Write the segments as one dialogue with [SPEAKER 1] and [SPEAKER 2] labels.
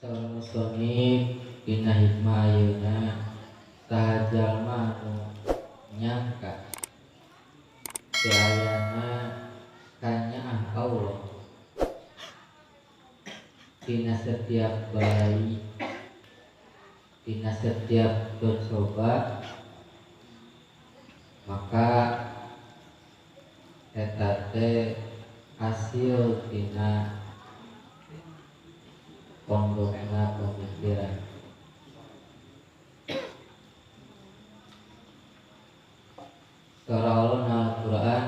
[SPEAKER 1] Saur musonif dina hikmah ayeuna saha jalma anu nyangka teu ayana kanyaah Allah dina setiap balai, dina setiap coba, maka eta teh hasil dina pondokna pemikiran. Surah Allah Al-Quran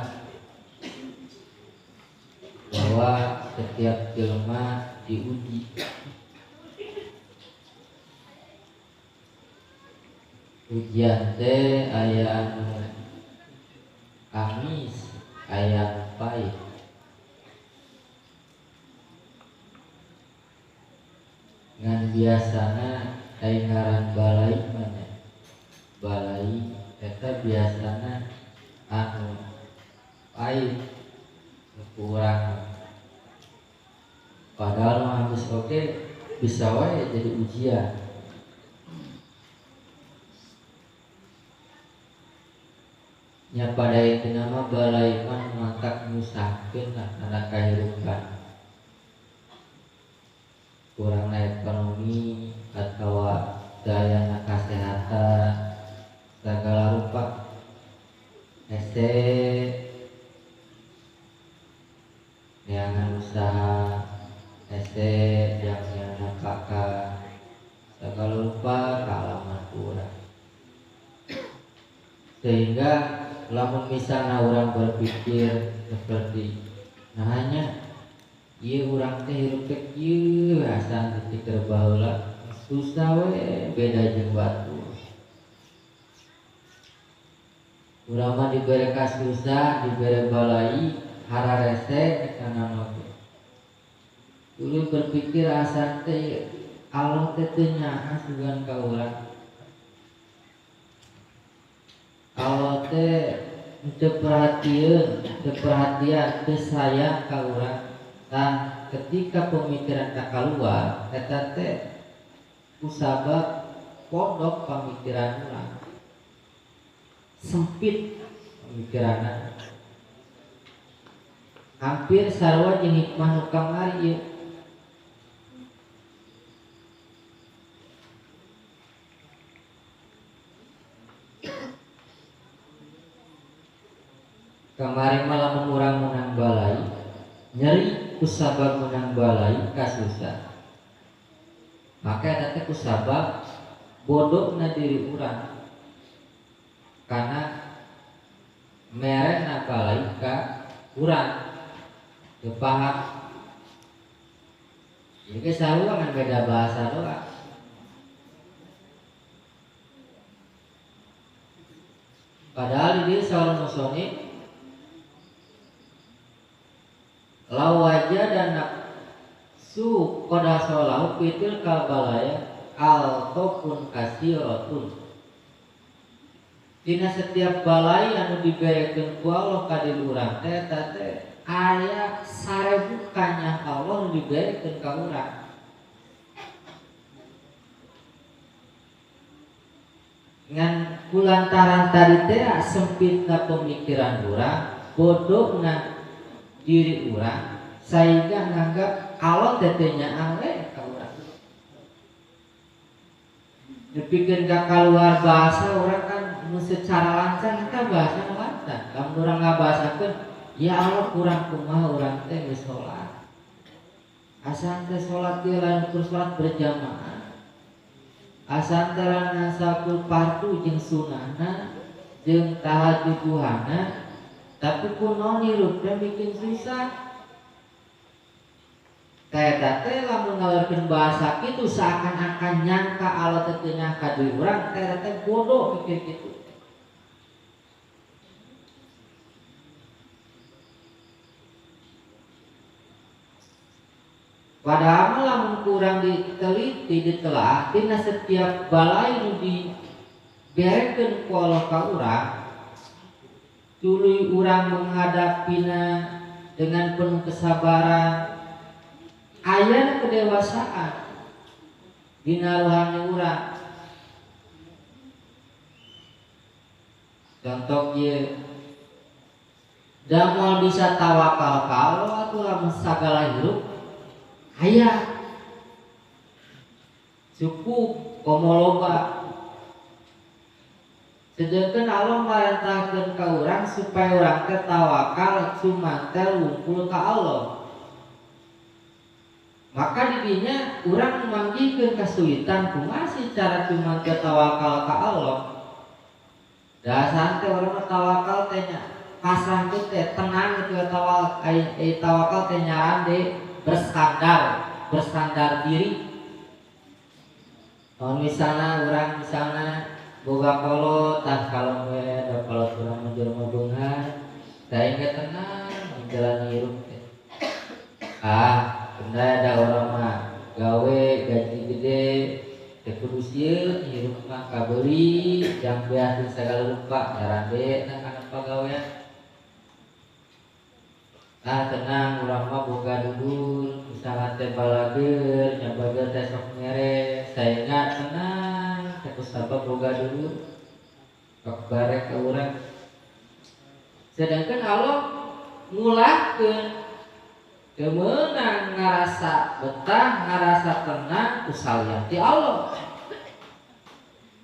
[SPEAKER 1] bahwa setiap jelma diuji. Ujian teh aya anu amis, aya anu pahit. Ngan biasana ai ngaran balai mah nya. Balai eta biasana anu pahit kurang. Padahal mah amis oge bisa wae jadi ujian. Nya pada intina mah balai mah matak nyusahkeun lah kana kahirupan. Kurangna ekonomi atawa dayana kasehatan segala rupa hese neangan usaha hese yang nafkah segala rupa kaalaman kurang, sehingga lamun misalna urang berpikir seperti nah hanya ieu urang teh hirup teh kieu asa dipikir baheula susah we beda jeung batu. Urang mah dibere kasusah, dibere balai, hararese kana oge. Dulu berpikir asa teh Allah teh teu nyaah sugan ka urang. Allah teh teu perhatieun, teu perhatian, teu sayang ka urang. Tah ketika pemikiran tak keluar eta teh kusabab pondok pamikiran urang sempit pemikiranna, hampir sarua jeung hikmah nu kamari ieu. Kamari mah lamun urang menang balai nyeri kusabab menang balai kasusah, maka eta teh kusabab bodohna diri urang karena merena balai ka urang teu paham. Ieu ge sarua ngan beda bahasa doang. Padahal di dieu saur musonif lawaja dan nafsu qad solahu fitil kalbalaya altopun kasiratun. Dina setiap balai anu diberekeun ku Allah ka diri urang teh eta teh aya 1000 kanyah Allah nu diberekeun ka urang. Ngan kulantaran tadi teh sempitna pemikiran urang, bodohna diri urang, sehingga nganggap Allah teh teu nyaah we ka urang. Dipikeun ka kaluar bahasa urang kan mun secara lancar kita bahasa lancar. Lamun urang ngabahasakeun ya Allah kurang kumaha urang teh geus salat. Asa teh salat teh lain ukur salat berjamaah. Asa teh lain sakur fardu jeung sunahna jeung tahajuduhana, tapi kunaon hirup teh bikin susah. Eta teh lamun ngaluarkeun bahasa kitu seakan-akan nyangka Allah teh teu nyangka deui urang, eta teh bodoh pikir kitu. Padahal mah lamun kurang diteliti, ditelaah tina setiap balai nu diberekeun ku Allah ka urang, tuluy urang menghadapina dengan penuh kesabaran, ayana kedewasaan. Dina rohani urang. Contoh ieu da moal bisa tawakal ka Allah atuh lamun sagala hirup aya cukup komo loba. Sedangkan Allah marentahkeun ka urang supaya urang teh tawakal cumantel wungkul ka Allah. Maka didinya urang manggihkeun kasulitan kumaha sih cara cumantel tawakal ka Allah. Dasar teh urang mah tawakal teh nya pasrah teh tenang itu tawakal, tawakal teh nyarande bersandar diri. Kalau misalnya urang misalnya boga kolot, tah kalau we da kolot urang mah jelema beunghar, saengga tenang menjalani hirup teh. Ah, benda ada orang mah gawe gaji gede, teh kudu sieun hirup mah kabeuli, jang beakeun sagala rupa, nyarande tah kana pagawean. Ah, tenang urang mah boga dulur, misalnya teh balageur, nya bageur teh sok mere, saengga tenang teh kusabab boga dulur, sok barek ka urang. Sedangkan Allah ngulahkeun teu meunang ngarasa betah, ngarasa tenang ku salian ti Allah.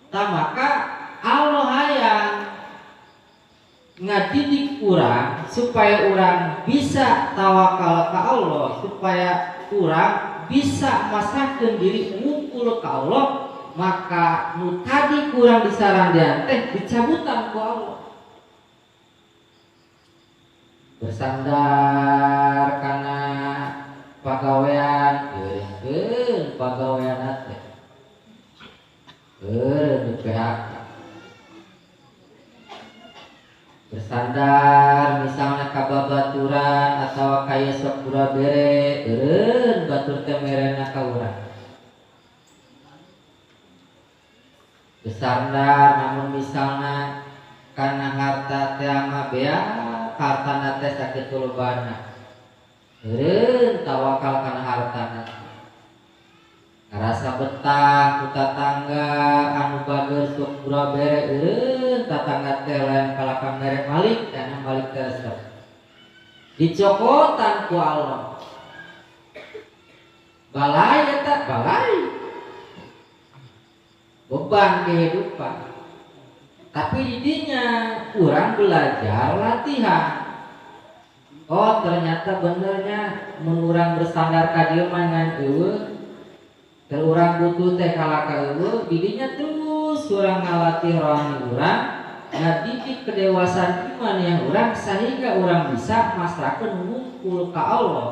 [SPEAKER 1] Tah maka Allah hayang ngadidik urang supaya urang bisa tawakal ka Allah, supaya urang bisa masrahkeun diri ngumpul ka Allah, maka nu tadi kurang disarandean teh dicabutan ku Allah. Bersandar kana pagawean, eureun pagawean teh. Eureun di PHK. Bersandar misalnya ka babaturan atawa ka ieu sok pura bere, eureun batur teh merena ka urang. Bersandar namun misalnya kana harta teh mah bea, hartana teh sakitu lobana. Eureun tawakal kana hartana. Ngarasa betah ku tatangga anu bager sok pura bere, eureun tatangga teh lain kalakang mere malik, kana malik teh resep. Dicokotan ku Allah. Balai eta balai. Beban kehidupan. Tapi didinya kurang belajar latihan. Oh ternyata benernya mun urang bersandar ka dieu mah ngan eueuh. Keur urang butuh teh kalaka eueuh, didinya terus urang ngalatih rohani urang, ngadidik kedewasaan iman yang urang sehingga urang bisa masrahkeun ngumpul ka Allah.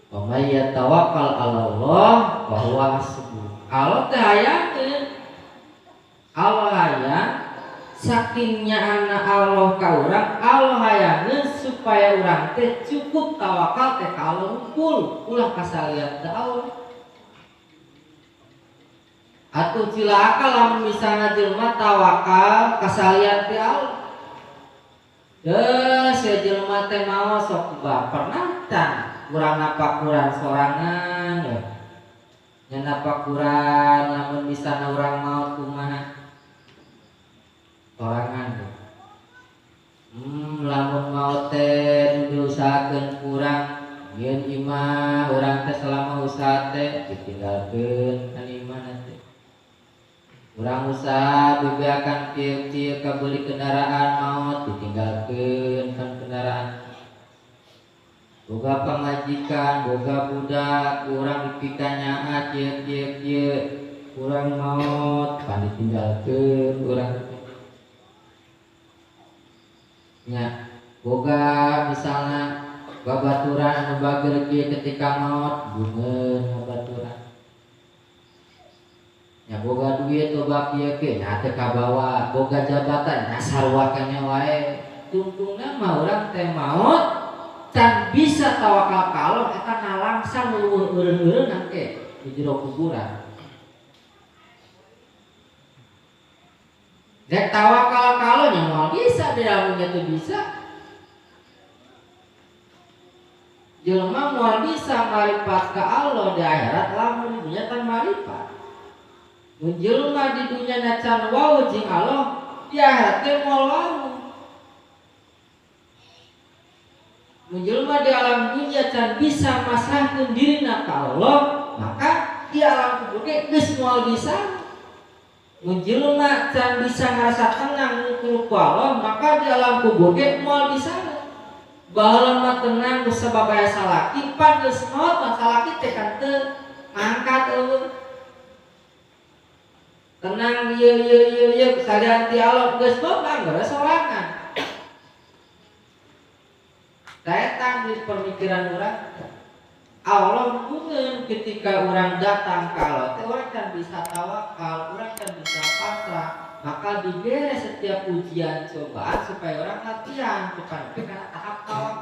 [SPEAKER 1] Wa may yatawakkal 'ala Allah fa huwa hasbuh. Allah teh hayangeun. Allah hayang sakingnya anak Allah ka urang, Allah hayangeun supaya urang teh cukup tawakal teh ka Allah ngumpul, ulah kasalian teh Allah. Atuh cilaka lamun misalna jelema tawakal kasalian teh Allah. Geus ya jelema teh mawa sok baper can urang napakuran sorangan ya. Nya napakuran lamun misalna urang maot kumaha sorangan ya. Lamun maot teh diusahakeun kurang yeun imah urang teh selama usaha teh ditinggalkeun kan imah teh. Urang usaha bebeakan kieu-kieu kabeuli kendaraan maot ditinggalkeun kan kendaraan. Boga pamajikan, boga budak, urang dipikanya kieu kieu kieu, urang maot pan ditinggalkeun urang. Nya boga misalna babaturan anu bager kieu ketika maot bungeun babaturan. Nya boga duit loba kieu kieu nya teu kabawa, boga jabatan nya sarua keneh wae. Tungtungna mah urang teh maot can bisa tawakal ka Allah eta nalangsa leuweuh eureun-eureun engke di jero kuburan. Rek tawakal ka Allah nya moal bisa di dalamnya teu bisa. Jelema moal bisa marifat ka Allah di akhirat lamun di dunya can marifat. Mun jelema di dunya can wau jeung Allah, di akhirat teh moal wau. Mun jelema di alam dunya can bisa masrahkeun dirina ka Allah, maka di alam kubur ge geus moal bisa. Mun jelema can bisa ngarasa tenang ngukur ku Allah, maka di alam kubur ge moal bisa. Baheula mah tenang ku sabab aya salaki, pan geus maot mah salaki teh kan teu mangkat eueuh. Tenang ieu ieu ieu ieu salian ti Allah geus maot mah geus sorangan. Eta di pemikiran urang. Allah bungeun ketika orang datang ka Allah teh orang kan bisa tawakal, orang kan bisa pasrah. Maka diberi setiap ujian cobaan supaya orang latihan bukan karena tahap tawakal.